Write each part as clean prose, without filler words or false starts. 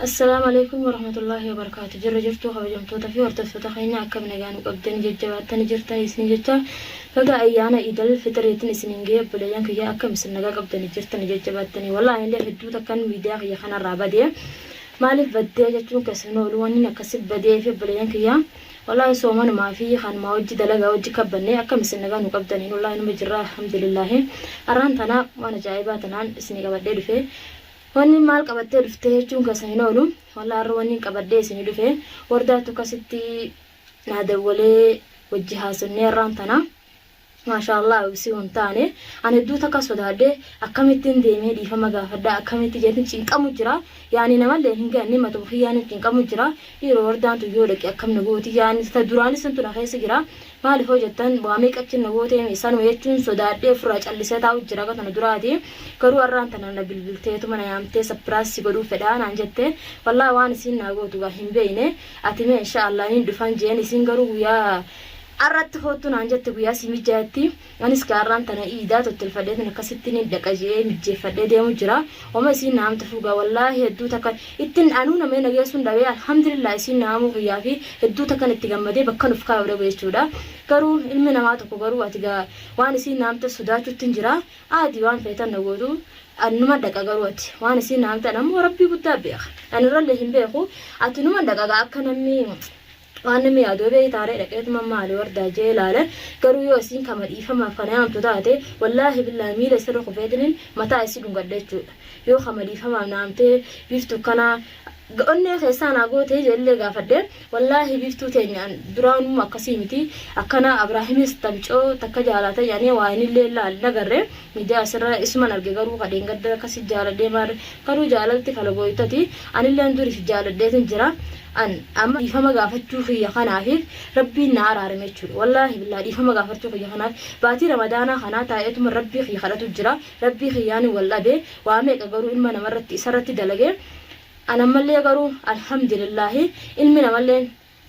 Assalaamu Aleykum Warahmatullaahi Wabarakaatu Jirra jirtuu kabajamtoota fi hordoftoota keenya akkam nagaa nu qabdani jajjabaattani jirtani isin jecha baga ayyaana Iidal Fixiriitin isinin ga'e obboleeyyan kiyya akkam isin nagaa qabdani jirtani jajjabaattani wallaahi illee hedduu takkan miidiyaa kiyya kanarraa badee maaliif baddee jechuun keessan hin oolu wannin akkasi badee fi obboleeyyan kiyya wallaahi soomanumaa fi kanumaa wajji dalagaa wajji kabbanne akkam isin nagaa nu qabdaniin wallaahi numa jirra alhamdulillaahi arraan tana waan ajaa'ibaa tanaan isinii qabadhee dhufe Wanni maal qabattee dhuftee jechuun keessan hin oolu. Wallah har'a wanni qabadhee isinii dhufe wardaatu akkasitti naa dawwalee wajji haasofnee har'aan tana. Maashaa Allah si hin taane ani hedduu takka sodaadhe akkamittiin deemee dhiifama gaafadha akkamitti jeetin cinqamu jira yaani namallee hin ganne matuma kiyyaan cinqamu jira dhiiroo wardaan tun yoo dhaqe akkam na gooti yaani ta duraanis santu na keessa jira Maaliif hoo jettan waa meeqa achi na gooteemi sanuma jechuun sodaadhee ofirraa callisee taa'u jira akka tana duraati. Garuu har'aan tana na bilbilteetuma na yaamtee sapiraas si godhuu fedhaa naan jette. Wallaahi waan isiin naa gootu gaa hin beeyne. Ati mee inshaa Allah niin dhufan jeen isiin garuu guyyaa har'atti koottu naan jette guyyaa sii mijjaayetti. Anis gaa har'aan tana iidaa tottolfadheetin akkasitti nin dhaqa je'ee mijjeeffadhee deemu jira. Homa isiin na haamte fuugaa wallaahi hedduu takka ittin anuu namee na geessuun dhabee alhamdulillah isiin na haamuu kiyyaa fi hedduu takkan itti gammadee bakkan uf kaayu dhabe jechuudha. Garuu ilmi namaa tokko garuu ati gaa waan isiin na haamte sodaachuttin jira. Aadi waan feetan na gootu an numa dhaqa garuu ati waan isiin na haamte an ammoo rabbii guddaa beeka. An irrallee hin beeku ati numa dhaqa gaa akka namni Waan namni yaadu beeytaaree dhaqeetuma maali wardaa jee laale garuu yoo isiin kama dhiifamaaf kana yaamtu taate wallaahi billaahi miila isirra kufeetinin mataa isii dhungadha jechuudha yoo kama dhiifamaaf naamtee biiftu kanaa onnee keessaa naa gootee jeellee gaafadhe wallaahi biiftuu teenya an duraanuu akkasii miti akkana abraahimis tamcoo takka jaalata jedhanii waa inillee laal nagarre miidiyaa asirra isuman arge garuu kadheen gadda akkasi jaaladhee maarre garuu jaalalti kalagooytati anilleen duriif jaaladheetin jira An amma dhiifama gaafachuu kiyya kanaafiif Rabbiin naa araarame jechuudha. Wallaahi billaahi dhiifama gaafachuu kiyya kanaaf baatii Ramadaanaa kanaa taa'eetuma Rabbii kiyya kadhatu jira. Rabbii kiyyaanin wal dhabe. Waa meeqa garuu ilma namarratti isarratti dalage. An ammallee garuu Alhamdulillaahi ilmi namalleen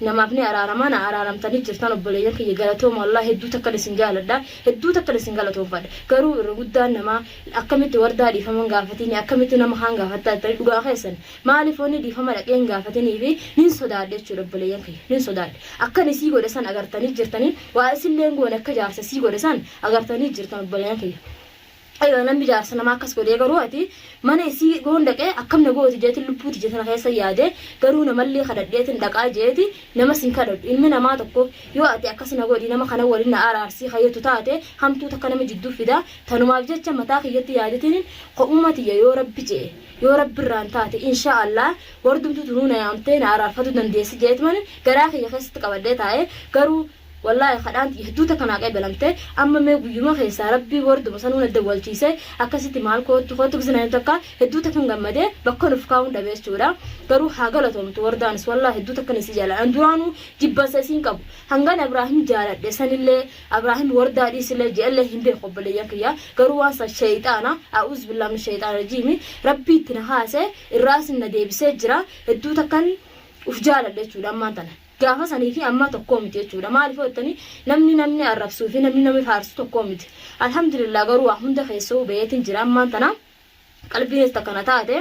namaaf ni araarama na araaramtanii jirtan obboleeyyan kiyya galatooma wallaahi hedduu takkan isin jaaladha hedduu takkan isin galatoomfadha garuu irra guddaan namaa akkamitti wardaa dhiifama hin gaafatini akkamitti nama kaan gaafattaa jettanii dhugaa keessan Maaliif wanni dhiifama dhaqee hin gaafatiniifi nin sodaadhe jechuudha obboleeyyan kiyya nin sodaadhe akkan isii godhe san agartanii jirtanii waa isillee hin goone akka jaarsa isii godhe san agartanii jirtan obboleeyyan kiyya Aywa namni jaarsa namaa akkas godhee garuu ati mana isii goon dhaqee akkam na gooti jeetin lubbuu tiyya tana keessa yaade garuu namallee kadhadheetin dhaqaa jeeti namas hin kadhadhu ilmi namaa tokko yoo ati akkas na godhi nama kana waliin na araarsii kayyatu taate hamtuu takka nama jidduu fida tanumaaf jecha mataa kiyyatti yaadetiin ko'uma tiyya yoo rabbi je'e Yoo Rabbirraan taate inshaa Allah wardumtu tunuu na yaamtee na araarfatuu dandeessi je'eetuman garaa kiyya keessatti qabadhee taa'e garuu wallaahi kadhaan tiyya hedduu takka naa qeebalamte amma mee guyyuma keessaa Rabbiin warduma sanuu na dawwalchiise akkasitti maal koottu koottu gizee naan jettu takka hedduu takkan gammade bakkan uf kaa'uun dhabe jechuudha garuu haa galatoomtu wardaanis wallaahi hedduu takkan isii jaaladha an duraanuu jibbansa isiin qabu hangan Abraahim jaaladhe sanillee Abraahim wardaa dhiisillee je'ellee hin beeku obboleeyyan kiyya garuu waan san sheeyxaana a'uuzubillaah min sheeyxaana rajiimi rabbii itti na kaase irraas na deebisee jira hedduu takkan uf jaaladha jechuudha ammaan tana gaafa sanii fi ammaa tokkoo miti jechuudha maaliif yoo jettanii namni namni arrabsuu fi namni namni faarsu tokkoo miti alhamdulillah garuu waa hunda keessoo baheetin jira ammaan tana qalbiinis takka na taate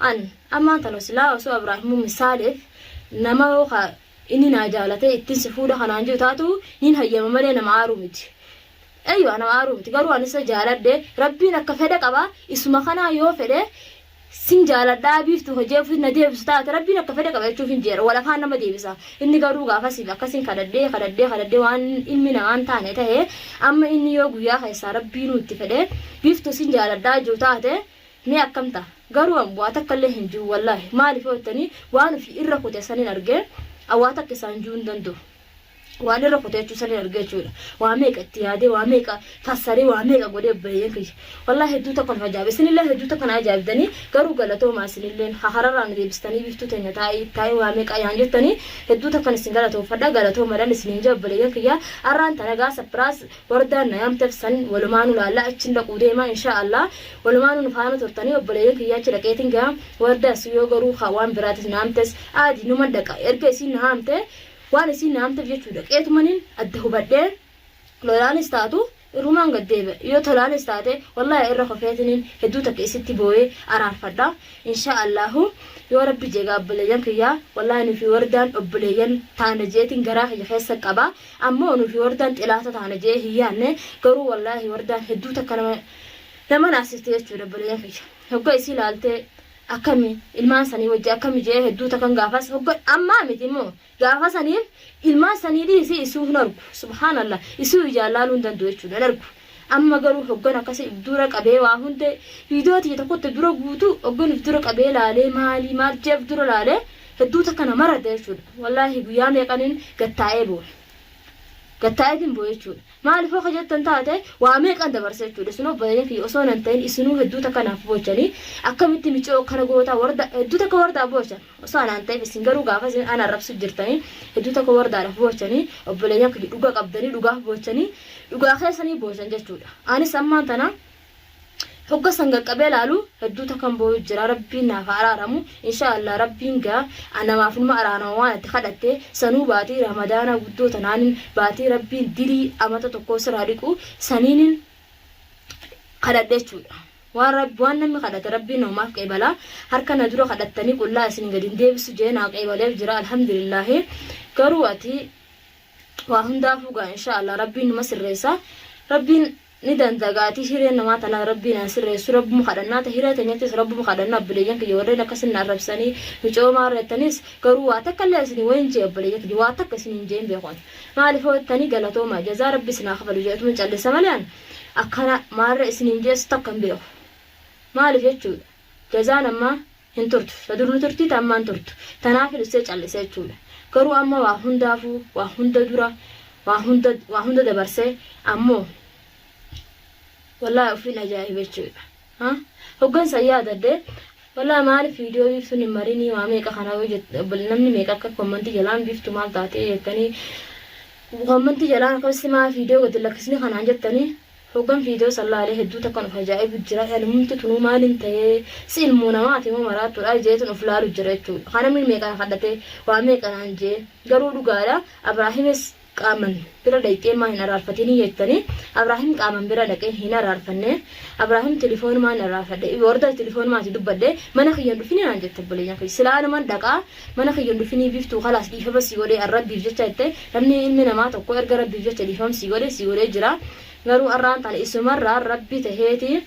an ammaan tana silaa osoo Abraahimuu misaaleef nama yoo ka inni naa jaalatee ittin si fuudha kanaan jiru taatu nin hayyama malee nama aaruu miti. Eeywa nama aaruu miti garuu ani isa jaaladhe rabbiin akka fedha qaba isuma kanaa yoo fedhe sin jaaladhaa biiftuu hojii ofiit na deebisu taate rabbiin akka fedha qaba jechuuf hin jeera wal afaan nama deebisa inni garuu gaafasiif akkasin kadhadhee kadhadhee kadhadhee waan ilmi namaa hin taane tahe amma inni yoo guyyaa keessaa rabbiinuu itti fedhe biiftuu sin jaaladhaa jiru taate mee akkam ta'a garuu an waa takka illee hin jiru wallaahi maaliif yoo jettanii waan ofii irra kute sanin argee an waa takka isaan jiru hin danda'u waan irra kute jechuu sanin argee jechuudha waa meeqa itti yaadee waa meeqa fassaree waa meeqa godhee obboleeyyan kiyya wallaahi hedduu takka nuuf ajaa'iba isinillee hedduu takka na ajaa'ibdanii garuu galatoomaa isinilleen hakararraa nu deebistanii biftuu teenya taa'ii taa'ii waa meeqa yaan jettanii hedduu takkan isin galatoomfadha galatoomadhan isiniin jee obboleeyyan kiyya arraan tanagaa sapiraas Wardaan na yaamtef san walumaanu laalla achin dhaquu deema inshaa Allah walumaanu nu faana turtanii obboleeyyan kiyya achi dhaqeetin gaha wardaas yoo garuu ka waan biraatis na yaamtes aadi numan dhaqa erga isiin na haamte waan isiin na yaamtef jechuu dhaqeetumanin adda hubadhee lolaanis taatu irrumaan gad deebi'a yoo tolaanis taate wallahi irra kofeetinin hedduu takka isitti booyee araarfadha inshaa Allahu. Yoo rabbi jee gaa obboleeyyan kiyyaa, wallaahi nufi wardaan obboleeyyan taana jeetiin garaa kiyya keessa qaba. Ammoo nufi wardaan xilaata taana jee hin yaanne. Garuu wallaahi wardaan hedduu takka nama naasifte jechuudha, obboleeyyan kiyya. Hogga isii laaltee akkami ilmaan sanii wajji akkami jee hedduu takkan gaafas hogga ammaa miti immoo gaafa saniif ilmaan sanii dhiisi isuu hin argu. Subhaanallah, isuu ijaan laaluu hin danda'u jechuudha, hin argu. Amma garuu hoggan akkasi if dura qabee waa hunda viidiyoo tiyya tokkotti dura guutuu hoggan if dura qabee laalee maalii maal jee if dura laalee hedduu takka na marate jechuudha. Wallaahi guyyaa meeqaniin gattaa'ee boo'e. Gattaa'eetiin boo'e jechuudha. Maaliif hoo ka jettan taate, waa meeqan dabarse jechuudha. Isinuu obboleeyyan kiyya osoo nan ta'in isinuu hedduu takka naaf boochanii, akkamitti micoo akkana gootaa warda hedduu takka wardaa boochan. Osoo anaan ta'eef isin garuu gaafa isin ana arrabsu jirtanii hedduu takka wardaadhaaf boochanii, obboleeyyan kiyya dhuga qabdanii dhugaaf boochanii, dhugaa keessanii boochan jechuudha. Anis ammaan tana hogga san qaqqabee laalu hedduu takkan booyu jira. Rabbiin naaf haa araaramu, insha Allah. Rabbiin gaa namaaf numa araarama waan itti kadhatte sanuu baatii Ramadaana guddoo tanaanin, baatii Rabbiin dilii amata tokkoo sirraa dhiqu saniinin kadhadhe jechuudha. Waan rabbi waan namni kadhate Rabbiin namumaaf qeebala. Harka na dura kadhattanii qullaa isin gadi hin deebisu jee naa qeebaleef jira, alhamdulillaahi. Garuu ati waa hundaafuu gaa insha Allah Rabbiin numa sirreessa. Rabbiin ni dandagaatii hireen namaa tanaa Rabbiin haa sirreessu. Rabbuma kadhannaa ta hiree teenyattis Rabbuma kadhannaa. Obboleeyyan kiyya warreen akkasin na arrabsanii micoomaa irreettanis garuu waa takka illee isin wayin jee, obboleeyyan kiyya, waa takka isin hin jeen beeku ani. Maaliif hoo jettanii, galatooma, jazaa Rabbi isin haa kafalu jeetuma callisa malee an akkana maarra isin hin jeessu takka hin beeku. Maaliif jechuudha, jazaan ammaa hin turtu, ta dur nu turtii, ta ammaa hin turtu. Tanaaf dhissee callise jechuudha. Garuu amma waa hundaafuu, waa hunda dura, waa hunda dabarsee ammoo wallaahi ofiin ajaa'iba jechuudha. Ha, hoggansa yaadadhe wallaahi. Maaliif viidiyoo biiftuun hin marinii waa meeqa kana yoo jette, namni meeqa akka kommantii jalaan biiftu maal taatee jettanii, kommantii jalaan akkasitti maa viidiyoo gadi lakkisni kanaan jettanii, hoggan viidiyoo san laalee hedduu takkan of ajaa'ibu jira. Ilmumti tunuu maalin ta'ee si ilmuu namaati moo maraattuudha jeetun of laalu jira jechuudha. Kan namni meeqa na kadhatee waa meeqa naan jee garuu dhugaadha. Abraahimis qaaman bira dhaqxee maa hin araarfatinii jettanii, Abraahim qaaman bira dhaqee hin araarfanne. Abraahim tilifoonumaan araarfadhe, warda tilifoonumaati dubbadhe. Mana kiyyan dhufinii naan jette, obboleeyyan kiyya. Silaa naman dhaqaa mana kiyyan dhufinii biiftuu kalaas dhiifama sii godhee an Rabbiif jecha jette. Namni ilmi namaa tokko erga Rabbiif jecha dhiifama sii godhe, sii godhee jira. Garuu arraan tana isumarraa Rabbi taheeti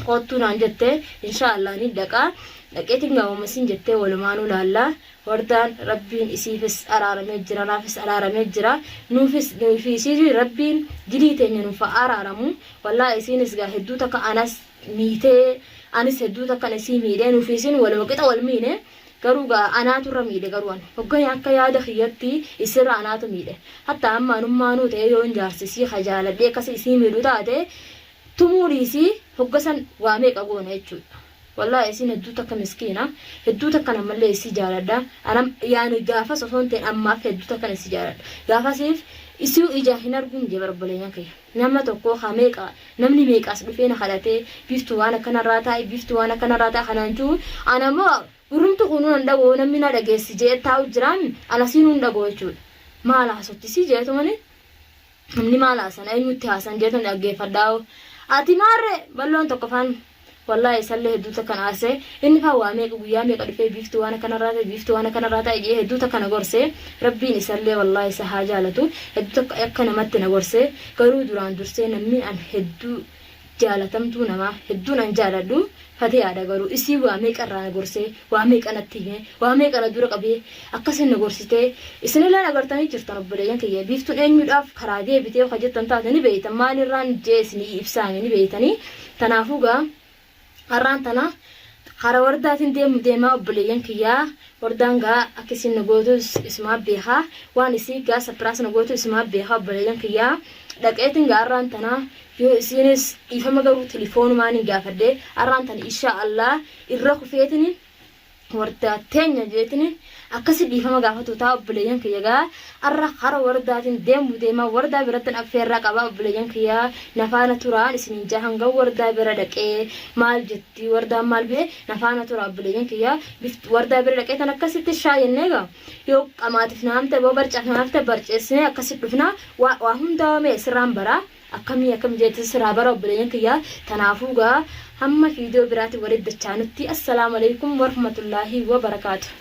koottuu naan jette. Insha Allah ni dhaqaa, dhaqeetiin gaamama siin jettee walumaanuu laallaa. Wardaan Rabbiin isiifis araaramee jira, naafis araaramee jira, nuufis nuufi isiifi Rabbiin dilii teenya nuuf haa araaramu. Wallaahi isiinis gaa hedduu takka anas miitee, anis hedduu takkan isii miidhee, nuufi isiin waluma qixa wal miine. Garuu gaa anaatu irra miidhe. Garuu an hoggani akka yaada kiyyatti isirra anaatu miidhe. Hatta amma anummaanuu ta'ee yoon jaarsi isii kajaaladhee akkas isii miidhu taate, tumuu dhiisii hoggasan waa meeqa goona jechuudha. Wallaahi isiin hedduu takka miskiina, hedduu takkan ammallee isii jaaladha. Anam yaani gaafas osoo hin ta'in ammaaf hedduu takkan isii jaaladha. Gaafasiif isii ijaan hin arguun jee barobboleeyyan kiyya. Nama tokko ka meeqa namni meeqaas dhufee na kadhatee, biiftuu waan akkanarraa taa'i, biiftuu waan akkanarraa taa'i kanaan jiru, ana immoo gurrumti kunuu nan dhagoo namni na dhageessi jee taa'u jiraami, ana siinuu hin dhagoo jechuudha. Maal haasoftisii jeetumani, namni maal haasan, eenyutti haasan jeetan dhaggeeffadhaa. Ati maarree balloon tokko faan wallaahi isallee hedduu takkan aarsee. Inni faan waa meeqa guyyaa meeqa dhufee biiftuu waan akkanarraa ta'e, biiftuu waan akkanarraa ta'e jee hedduu takka na gorsee. Rabbiin isallee wallaahi isa haa jaalatu, hedduu takka akka namatti na gorsee. Garuu duraan dursee namni an hedduu jaalatamtuu namaa hedduun an jaaladhu Fatiyaadha. Garuu isii waa meeqa irraa na gorsee, waa meeqa natti himee, waa meeqa na dura qabee akkasin na gorsitee isinillee agartanii jirtan, obboleeyyan kiyya. Biiftuun eenyuudhaaf karaa deebitee ka jettan taate ni beeytan, maalirraan jee isinii ibsaame ni beeytanii. Tanaafuu gaa har'aan tana kara wardaatiin deemu deemaa, obboleeyyan kiyyaa. Wardaan gaa akka isin na gootus isumaa beekaa, waan isii gaa surprise na gootu isumaa beekaa, obboleeyyan kiyyaa. Dhaqeetiin gaa har'aan tana yoo isiinis dhiifama garuu tilifoonumaan hin gaafadhe. Har'aan tana insha Allah irra kufeetini wardaa teenya jeetini akkasi dhiifama gaafatu taa, obboleeyyan kiyya. Gaa har'a kara wardaatiin deemu deemaa, wardaa birattin affeerraa qaba, obboleeyyan kiyya. Nafaana turaan isiniin jaa hanga wardaa bira dhaqee maal jetti, wardaan maal bee. Nafaana tura, obboleeyyan kiyya. Wardaa bira dhaqee tan akkasitti shaa jennee gaa yoo qamaatiif naamte boo barcaaf naamte barceessinee akkasi dhufna. Waa hundaa mee sirraan baraa akkamii akkam jeetti siraa bara, obboleeyyan kiyya. Tanaafuu gaa Hamma viidiyoo biraatiin walitti dachaanutti, assalaamu alaikum warahmatullaahi wabarakaatu.